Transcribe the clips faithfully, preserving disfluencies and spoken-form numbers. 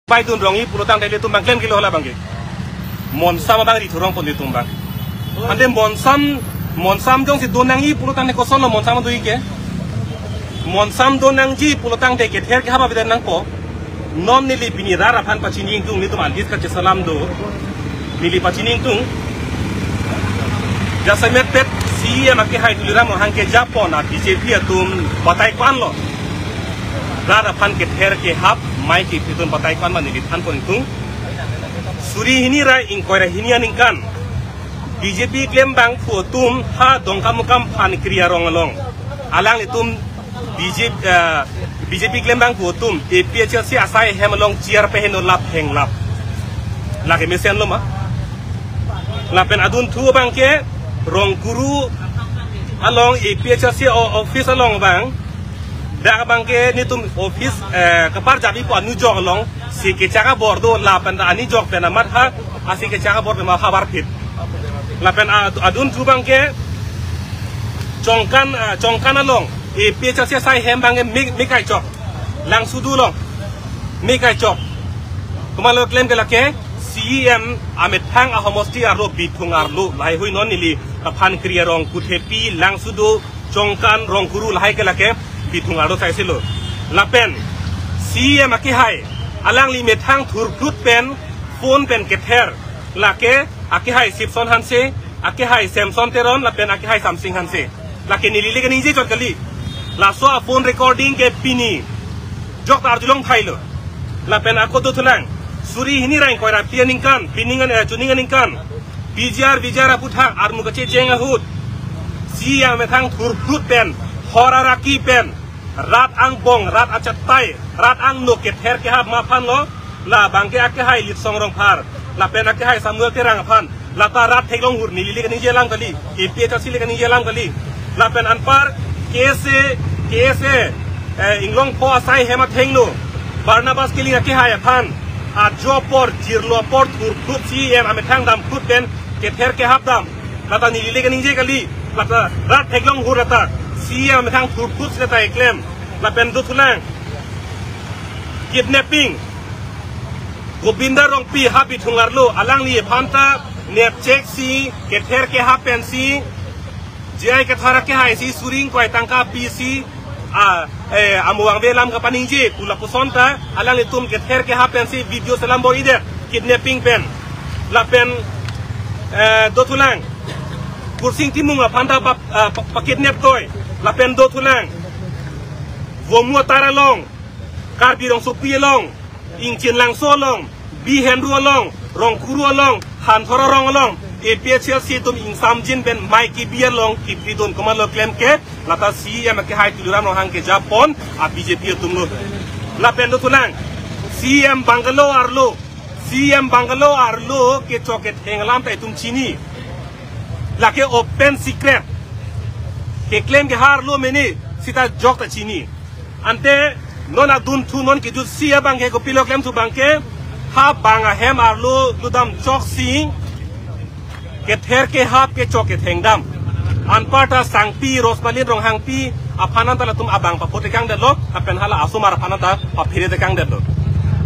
Paidun rongji pulotangte ilitum abang klem kilo hala abangke. Monsam abang ri thurong pon ilitum abang. Ante monsam, monsam jongsi do nangji pulotangte kosonlo monsam do-ik ke. Monsam do nangji pulotangte kether kehap abang nangpo. Non neli pini rat aphan pachini ingtung, nelitum alis kachesalam do. Neli pachini ingtung. Jasemet pet C E M akehai Tuliram Ronghang kejapon a B J P atum batai ko-anlo. Rat aphan kether kehap mai kipidun batai ko-an ma neli thanpon ingtung. Suri hini ra ingkoi ra hini aningkan B J P klembangphu atum ha Dongkamukam Phankri arong along. Alanglitum B J P, eh, B J P klembangphu atum A P H L C asai hem along chair peheno lap henglap. Lake mesenlo ma. Lapen adunthu abangke Rongkuru along A P H L C o-, office along abang. Dak abangke nelitum office, eh, kaparjap-ipo anujok along. Si kechak abor do lapen ta anujok pen amat ha, asi kechak abor pen ma havar phit. Lapen a-, adunthu abangke Chongkan, ah, Chongkan along A P H L C asai hem abangke me, me kaichok. Langsudu along me kaichok. Komatlo klem ke lake C E M amethang ahomosti arlo Bithung arlo lahai hui non neli Phankri arong Kuthepi, Langsudu, Chongkan, Rongkuru lahai ke lake Bithung arlo saisilo. Lapen C E M akehai alangli methang thurphlut pen phone pen kether lake akehai Sipson Hanse, akehai Samson Teron, lapen akehai Samsing Hanse. Lake neli le kaningje chot kali. Laso a-phone recording ke pini jok ta arjulong thailo. Lapen ako dothulang. Suri hini ra ingkoi ra phli aningkan, pining an, eh, chuning aningkan. B J R, B J R aputhak armu kachecheng ahut C E M amethang thurphlut pen, hor araki pen, rat angbong, rat achatai, rat angno kether kehap ma aphanlo, labangke akehai Litsong Rongphar, lapen akehai Samuel Terang aphan, lata rat theklong hur neli le kaningje alam kali, A P H L C le kaningje alam kali. Lapen anpar K S A, K S A, eh, Inglongpho asai hem athengno Barnabas Killing akehai aphan ajo apor, jirlo apor thurphlut C E M amethang damphlut pen kether kehap dam. Lata neli le kaningje kali, lata rat theklong hur lata C E M amethang thurphlut si lata eklem. Lapen dothulang. Kidnapping. Gobinda Rongpi ha Bithung arlo, alangliphan ta nepchek si kether kehap pensi J I Kathar akehai si suri ingkoi tangka pisi, a, eh, amo vangve alam kapaningje pu lapuson ta alanglitum kether kehap pensi video selam bor-idet, kidnapping pen. Lapen, eh, dothulang. Kursing Timung aphan ta pa, ah, pa, pakidnap toi. Lapen dothulang. Vomu atar along, Karbi Rongsopi along, Ingchin Langso along, Bi Henru along, Rongkuru along, Hanthor arong along, A P H L C atum ingsamjin pen mai kebi along kipidun, komatlo klem ke, lata C E M akehai Tuliram Ronghang kejapon a B J P atumlo. Lapen dothulang, C E M bungalow arlo, C E M bungalow arlo kechok ketheng alam ta itum chini. Lake open secret. Keklem ke ha arlo mene sita jok ta chini. Ante non adunthu non kejutsi abangke kopilo klemthu abangke ha bang ahem arlo ludam choksi kether kehap kechok ketheng dam. Anparta Sangpi Rosmalin Ronghangpi aphan anta latum abang papotekang detlo, lapen hala asomar aphan anta paphere tekang detlo.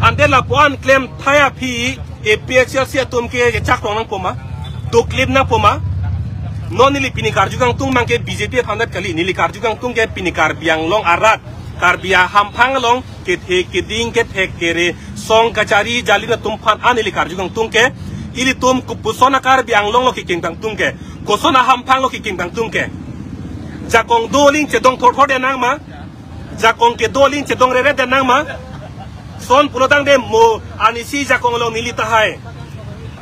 Ante lapu-an klem thai aphi A P H L C atum ke chak rong nangpo ma, doklip nangpo ma. Non neli pini karju kangtung abangke B J P aphan det kali, neli karju kangtung ke pini Karbi Anglong arat, Karbi ahamphang along kethe keding kethek kere song kachari jali atum aphan an neli karju kangtung ke, ilitum kopuson a-Karbi Anglong lo kekim kangtung ke, koson ahamphang lo kekim kangtung ke. Jakong do aling chedong thorthor det nang ma, jakong kedo aling chedong reret det nang ma. Son pulotangte mo anisi jakong along neli tahai,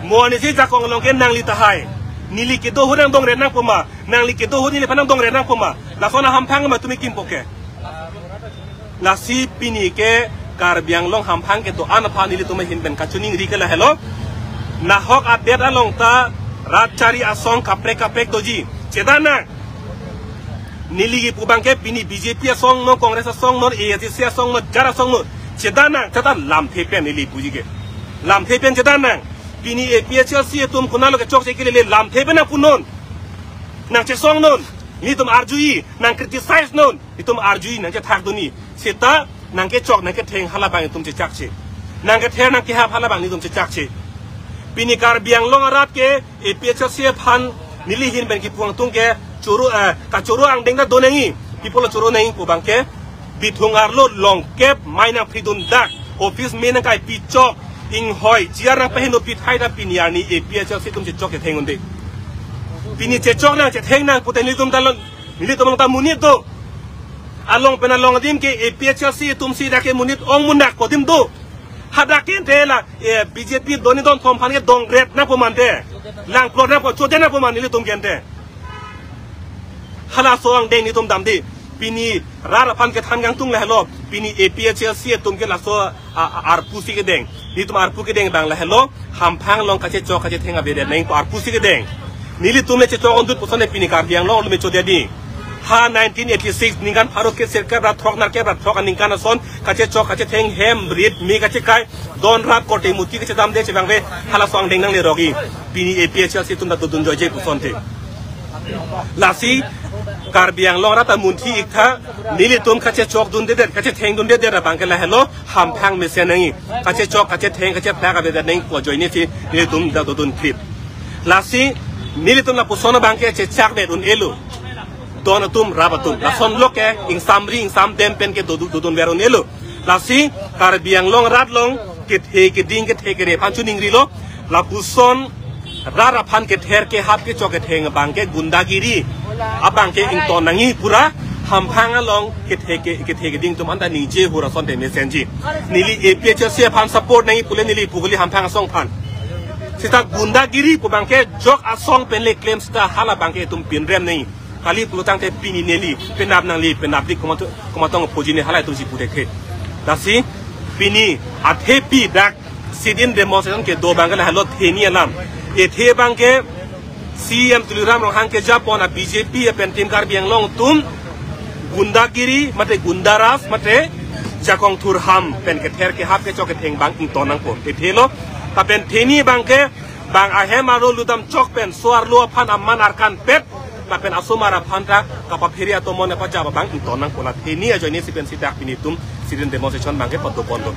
mo anisi jakong along ke nangli tahai. Neli kedo ahut nangdong ret nangpo ma, nangli kedo ahut neliphan nangdong ret nangpo ma. Lason ahamphang ma tumi kimpo ke. Lasi pini ke Karbi Anglong hamphang kedo-an aphan nelitum ahin pen kachiningri ke lahelo. Nahok adet along ta rat chari asong kaprek kaprek doji. Chedan nang. Neli kipu abangke pini B J P asong non, Congress asong non, A I C C asong non, jar asong non. Chedan nang, chedan lamthe pen neli puji ke. Lamthe pen chedan nang. Pini A P H L C atum konatlo kechokche kelele lamthe pen nangpunon. Nangchesong non. Nelitum arjuji, nang criticize non. Itum arjuji, nangchethak duni. Seta nangkechok nangketheng hala abang itum chechakche. nangkether nangkehap hala abang nelitum chechakche. Pini Karbi Anglong arat ke APHLC aphan neli ahin pen kipu angtung ke choro, eh, kachoro angdeng ta do nangji. Pi apotlo choro nangji pu abang ke, bithung arlo longkep mai nangphridun dak, office me nangkaipi chok, inghoi chair nangpaheno pithai ta pini arni APHLC atum chechok chetheng un-e. Pini chechok nang chetheng nang pute nelitum ta along, nelitum along ta monit do. Along pen along adim ke APHLC atum si dak ke monit ong mundak kodim do. Hadak ke ante la, eh, BJP doni don thom aphan ke dongret nangpo mante. Langplot nangpo, chodet nangpo man nelitum ke ante. Halaso angdeng nelitum damde. Pini rat aphan kethan kangtung lahelo. Pini APHLC atum ke laso, a, a, arpu si kedeng. Nelitum arpu kedeng abang lahelo. Hamphang along kachechok kachetheng avedet nangpo arpu si kedeng. Nelitum le chechok undut puson le pini Karbi Anglong atum le chodet di. Ha nineteen eighty-six ningkan pharo kre sirkep ra throk nerkep ra throk aningkan ason kachechok kachetheng hem rit me kachekai don rap korte muti kachedamde chevangve halaso angdeng nanglerok-i. Pini APHLC atum ta dodun joije puson te. Lasi Karbi Anglong arat ta munthi ik tha, nelitum kachechok dundedet, kachetheng dundedet abang ke lahelo, hamphang mesen nangji. Kachechok, kachetheng, kachephlak avedet nangpo ajoine si nelitum ta dodun krit. Lasi nelitum lapuson abang ke chechakdet un-elo. Don atum, rap atum. Lason lok ke ingsamri ingsamdem pen ke dodu-, dodunver un-elo. Lasi Karbi Anglong arat along kethe keding kethe kere aphan chuningrilo. Lapuson rat aphan kether kehap kechok ketheng abang ke gundagiri abang ke ington nangji pura. Hamphang along kethe ke, kethe keding atum anta ningje hur ason te mesenji. Neli APHLC aphan support nangji pule neli pu kali hamphang asong aphan. Seta gundagiri pu abang ke jok asong pen le klem seta hala abang ke itum pinrem nangji. Kali pulotangte pini neli penap nangli penap dik komat-, komatong puji ne hala itum si pu dekhe. Lasi pini athepi dak sit-in demonstration kedo abang ke lahelo theni alam. Ethe abang ke CEM Tuliram Ronghang kejapon a BJP pen Team Karbi Anglong atum gundagiri mate gundaraj mate jakong thurham pen kether kehap kechok ketheng abang ington nangpo. Ethelo. Lapen theni abang ke bang ahem arlo ludam chok pen so-arlo aphan aman arkan pet lapen asomar aphan ta kapaphere atomon apachap abang ington nangpo. La theni ajoine si pensi dak pini itum sit-in demonstration abang ke patupon do.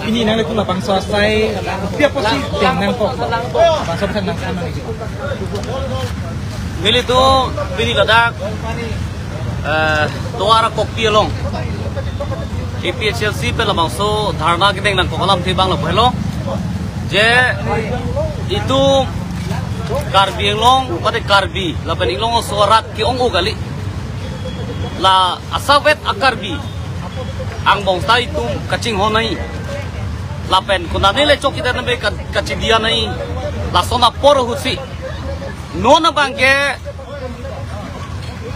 Pini nanglitum labangso asai, pi apotsi deng nangkok, bangso aphan nang sama ni. Nelitum pini ladak, eh, tovar akokpi along APHLC pen labangso dharna kedeng nangkok alamthe abang lapu helo. Je itum Karbi Anglong, mate Karbi, lapen Anglong aso arat ke-ong-o kali. La asavet a-Karbi angbong ta itum kachinghon nangji. Lapen konane le chowkidar nangbe ka-, kachidiya nangji. Lason apor ahutsi non abang ke,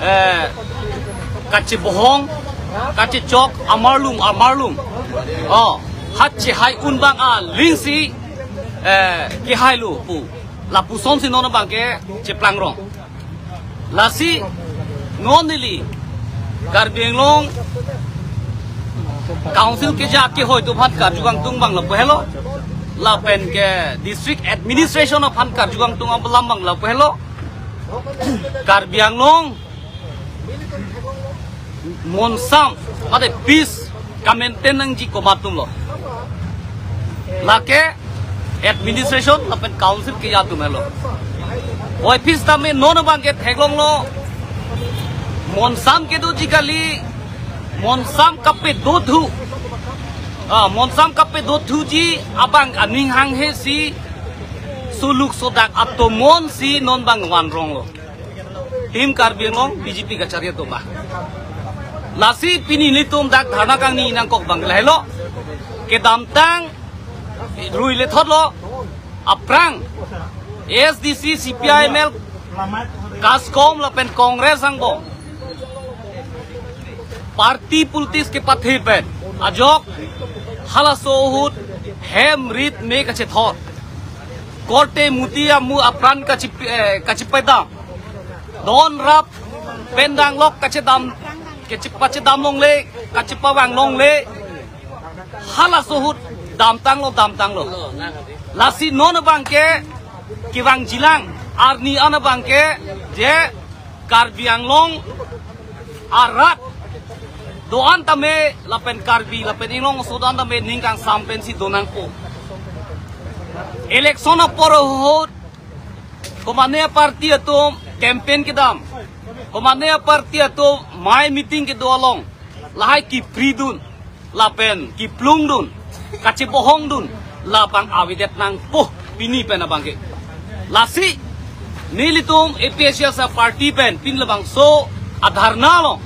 eh, kachibohong, kachichok, amarlum, amarlum. Oh, hat chehai un abang aling si, eh, kehailo pu. Lapuson si non abang ke cheplangrong. Lasi non neli Karbi Anglong Council keja kehoi atum aphan karju kangtung abang lapu helo. Lapen ke District Administration aphan karju kangtung alam abang lapu helo. Karbi Anglong monsam, mate peace ka-maintain nangji komat atumlo. Lake administration lapen council keja atum helo. Oi peace tame non abang ke theklonglo. Monsam kedoji kali, monsam kapedothu. Ah, monsam kapedothuji abang aning hanghe si suluk sodak atomon si non abang vanronglo. Team Karbi Anglong BJP kachari atum ba. Lasi pini nelitum dak dharna kangni nangkok abang lahelo. Kedamtang rui lethotlo, aphrang ASDC, CPIML, KASCOM lapen Congress angbong party politics kepathe pen ajok halaso ahut hem rit me kachethor, korte muti amu apran kachip-, eh, kachipedam, don rap pendang lok kachedam, kachipachedam longle, kachipavang longle, halaso ahut damtanglo, damtanglo. Lasi non abangke kevangjilang arni an abangke je Karbi Anglong arat do-an tame lapen Karbi lapen Inglong aso do-an tame ning kangsam pensi donangpo. Election apor ahut komatne party atum campaign kedam, komatne party atum mai meeting kedo along lahai kipridun lapen kiplungdun, kachebohongdun, labang avedet nangpo pini pen abangke. Lasi nelitum APHLC party pen pini labangso adharna along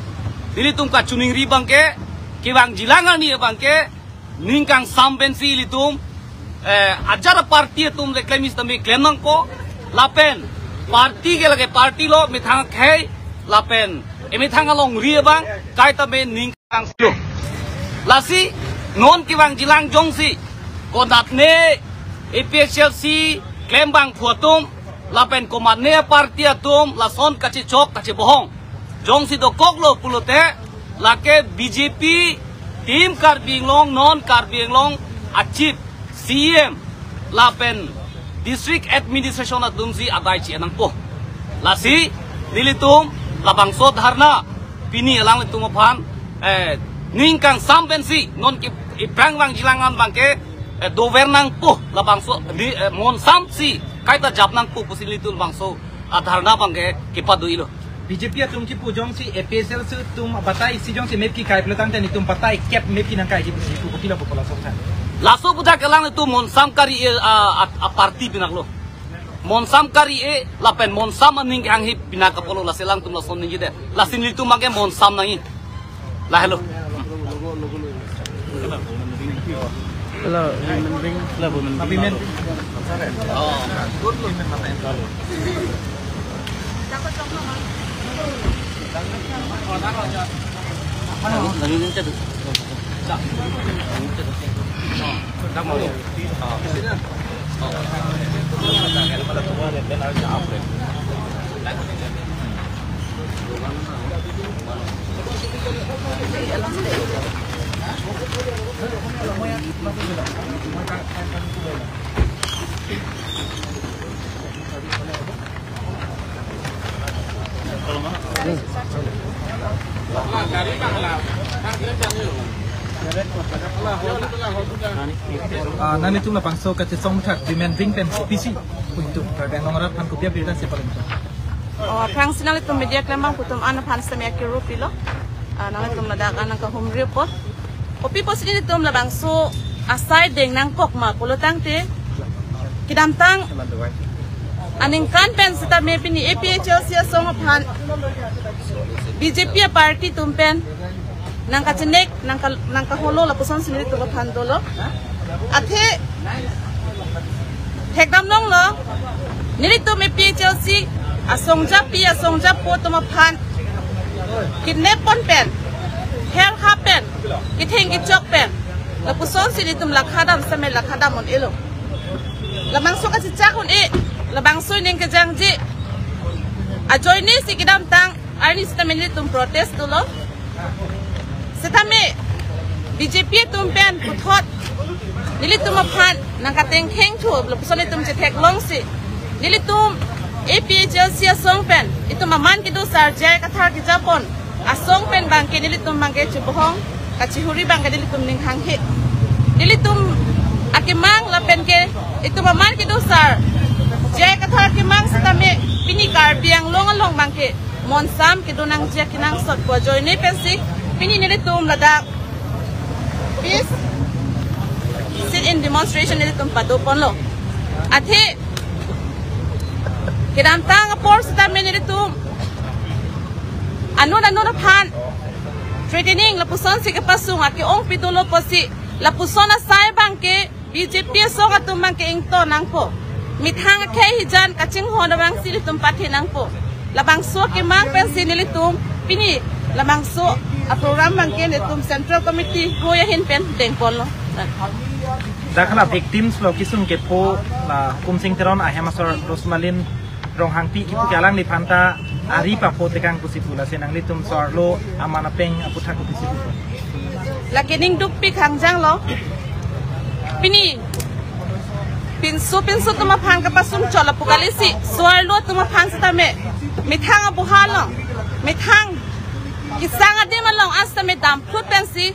nelitum kachiningri abangke, kevangjilang arni abangke ning kangsam pensi ilitum, eh, ajat party atum le klem sitame klem nangpo, lapen party ke lake party lo, methang akhei lapen emethang alongri abang kaita me ning kangsam. Lasi non kevangjilang jongsi konatne APHLC klembang phu atum lapen komatne party atum lason kachechok kachebohong jongsi dokoklo pulote, lake BJP, Team Karbi Anglong, non Karbi Anglong a-chief, CEM lapen district administration atumsi adai chi-en nangpo. Lasi nelitum labangso dharna pini alanglitum aphan, eh, ning kangsam pensi non ke iprang vangjilang an abangke, eh, dover nangpo, labangso di, eh, monsamsi kaita jap nangpo pusi nelitum labangso adharna abangke kepado-ilo. BJP atum kipu jongsi APHLC atum batai isi jongsi mep kekai pulotangte nelitum batai kep mep kenangkaiji pusi kipu, kopilo pupo laso aphuthak. Laso aphuthak alanglitum monsam kari-e, a, a, a party pinaklo. Monsam kari-e lapen monsam aning kehang hi pinak apotlo, lasi alangtum lason ningjedet. Lasi nelitum abangke monsam nangji. Lahelo. Hello, Women Wing. Hello, Women Wing. Ah, nanglitum labangso kachesong thak Women Wing pen kopisi pu itum Karbi Anglong arat aphan kopi abirta si paling. Oh, aphrangsi nanglitum media klembang pu atum an aphan sitame akuru pilo. Ah, nanglitum ladak an nangkahumri apot. Kopi pusi nelitum labangso asai deng nangkok ma pulotangte, kedamtang aningkan pen sitame pini APHLC asong aphan BJP a party atum pen nangkachenek, nangka, nangkaholo lapusonsi nelitum aphan dolo. Athe thekdam longlo, nelitum APHLC asongjapi asongjapo atum aphan kidnap pon pen, her ha pen, kitheng kechok pen, lapusonsi nelitum lakha dam sitame lakha dam un-elo. Labangso kachechak un-e, labangso ining kejangje ajoinesi kedamtang arni sitame nelitum protest dolo. Sitame BJP atum pen puthot nelitum aphan nangkatengkheng thu lapuson itum chetheklongsi, nelitum APHLC asong pen itum aman kedo sar J I Kathar kejapon asong pen abangke nelitum abangke chebohong kachihuri abangke nelitum ning hanghe. Nelitum akemang lapen ke itum aman kedo sar J I Kathar akemang sitame pini Karbi Anglong along abangke monsam kedo nangji akenangsot pu ajoine pensi pini nelitum ladak peace sit-in demonstration nelitum pado ponlo. Athe kedamtang apor sitame nelitum anun anun aphan threatening lapusonsi kepasung ake-ong pidolo pusi lapuson asai abangke BJP asong atum abangke ingto nangpo. Methang akhei hijan kachinghon abang si ilitum pathe nangpo. Labangso kemang pensi nelitum pini labangso a-program abangke nelitum Central Committee hoi ahin pen dengponlo. Dak la victims lo kisung kepo la Hukum Sing Teron ahem asor Rosmalin Ronghangpi kipu ke alangliphan ta ari papo tekang pusi pu, lasi nanglitum so-arlo aman apeng aputhak pusi pu. Lake ning dukpik hangjanglo. Pini pinso pinso atum aphan kapasung chot apu kalisi, so-arlo atum aphan setame methang abuhal along, methang kesang adim along an setame damphlut pensi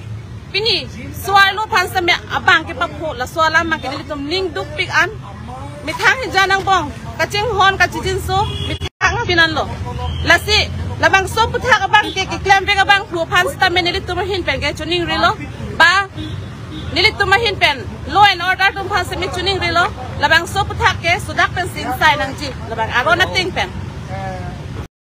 pini so-arlo aphan setame abang kepapho, laso alam abangke nelitum ning dukpik an. Methang hijan angbong kachinghon kachijinso methang aphi anlo. Lasi labangso aputhak abangke keklemvek abang phu aphan setame nelitum ahin pen ke choningrilo. Ba nelitum ahin pen law and order atum aphan setame choningrilo. Labangso aputhak ke sudak pensi ingsai nangji labang aron ateng pen.